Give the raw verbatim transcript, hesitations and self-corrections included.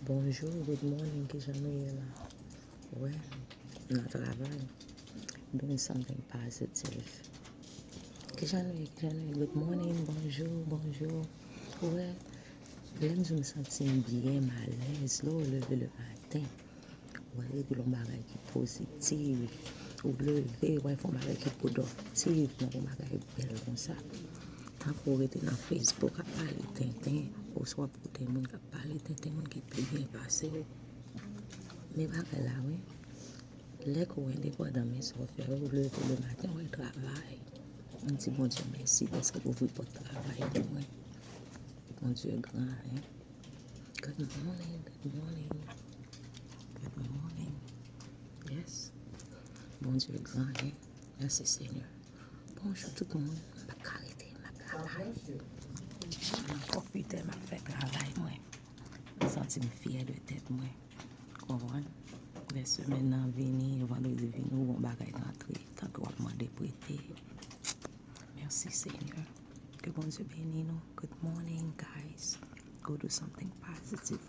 Bonjou, good morning, kijan nou ye la? Wè, nan travay. Doing something positive. Kijan nou ye, kijan nou ye? Good morning, bonjou, bonjou. Wè, lè m di m santi m byen, m alèz, lè w leve le maten, w al regle yon bagay ki pozitif, ou leve, w al fè yon bagay ki pwodiktif, nan yon bagay bèl konsa. Tankou w rete nan Facebook ap pale tenten, oswa pou de moun k ap pale tenten, moun ki pi byen pase w. Men bagay la, wi. Lè ke w endepandan, men sa w fè, w leve le maten, w al travay. M di Bondye mèsi dèske l ouvri pòt travay pou mwen. Bondye gran, hein? Good morning, good morning. Good morning. Yes. Bondye gran, hein? Mèsi, Senyè. Bonjou tout moun. M pa ka rete, m ap travay. M nan konpitè, m ap fè travay mwen. M santi m fyè de tèt mwen. Konprann? Lè semèn nan vini, vandredi vini, ou gon bagay rantre. Tankou w ap mande prete. Mèsi, Senyè. Ke Bondye beni nou. Good morning, guys. Go do something positive